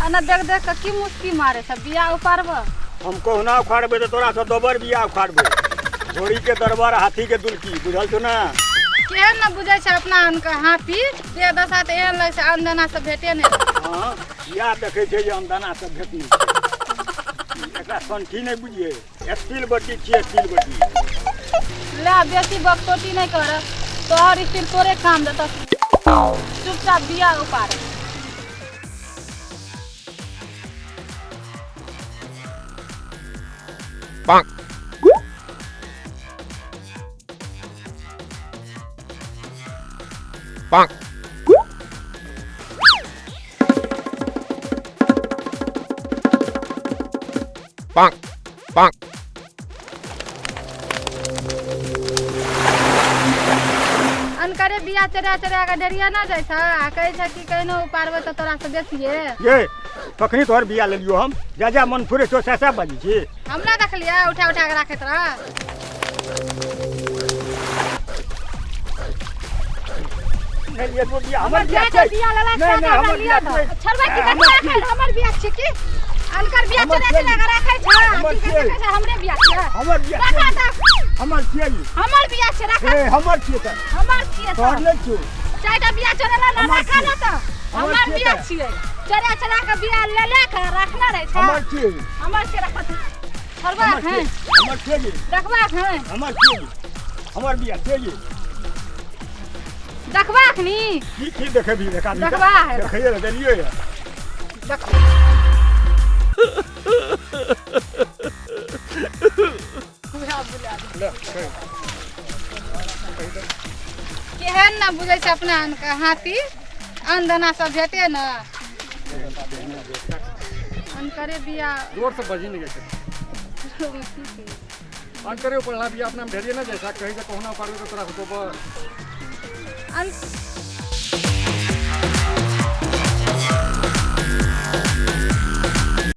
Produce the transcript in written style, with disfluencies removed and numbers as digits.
अना देख देख के की मुस्की मारे छ बिया उपारब। हम कहुना उखाड़बे तो तोरा से दोबर बिया उखाड़बे। घोड़ी के दरबार हाथी के दुलकी, बुझल छौ ना? केहन न बुझै छै अपना अनके हाथी, देह दशा तऽ एहन लगै छै अनदाना सब भेटे नहि। हँ, इएह देखै छै जे अनदाना सब भेट नहि छै। एकरा संठी नहि बुझियै, स्टील बट्टी छियै, स्टील बट्टी। ले बेसी बकतोटी नहि कर, तोहर स्टील तोरे काम देतौ। चुपचाप बिया उपार। Bonk. Bonk. Bonk. Bonk. अनकरे बिया चढ़ा चढ़ा के ढेरिया ना जाइ छ आ कहै छ कि कहिनो उपारबै तऽ तोरा से बेसिए। ये कखनी तोहर बिया लेलियो हम? जा जा मन फुरे छौ सैसा बाजै छी। हमरा देखलियै उठा उठा के राखैत रह। नहीं लिए तो बिया हमर बिया छै। बिया लेला नहीं, नहीं, हमर बिया छै। छोड़बै की हमर देखै छियै। हमर बिया छै की? अनकर बिया हमर चढ़ा छियै। चढ़ा के राखै छ। हमर की छियै। कहै छै हमरे बिया छै। हमर बिया राखा छै। तऽ। हमर छियै। हमर बिया छै, राखा। ए हमर छियै तऽ। हमर छियै तोहर तऽ। नहि छियौ। चारिटा बिया चढ़ेला ना हमर राखा छियै। ना तऽ। हमर हमर छियै बिया तऽ। छियै। चढ़ा चढ़ा के बिया ले ले के राखना रहै छै। हमर छियै। हमर छियै राखा। छोड़बा हमर हैं। छियै। हमर छियै। देखबा हैं। हमर छियै। हमर बिया छियै। देखबा अखनी। की की देखेबी एक आदमी के? देखबा है। देखैए लए देलियै ये। देख। केहन न बुझै छै अपना अनके हाथी, अनधना सब भेटे न। अनकरे बिया जोर से बजी नहीं गए। अनकरे ऊपर बिया अपना में ढेरिए ना जैसा कहीं से कहुना उपाड़बे तो तोरा होतो बर। अन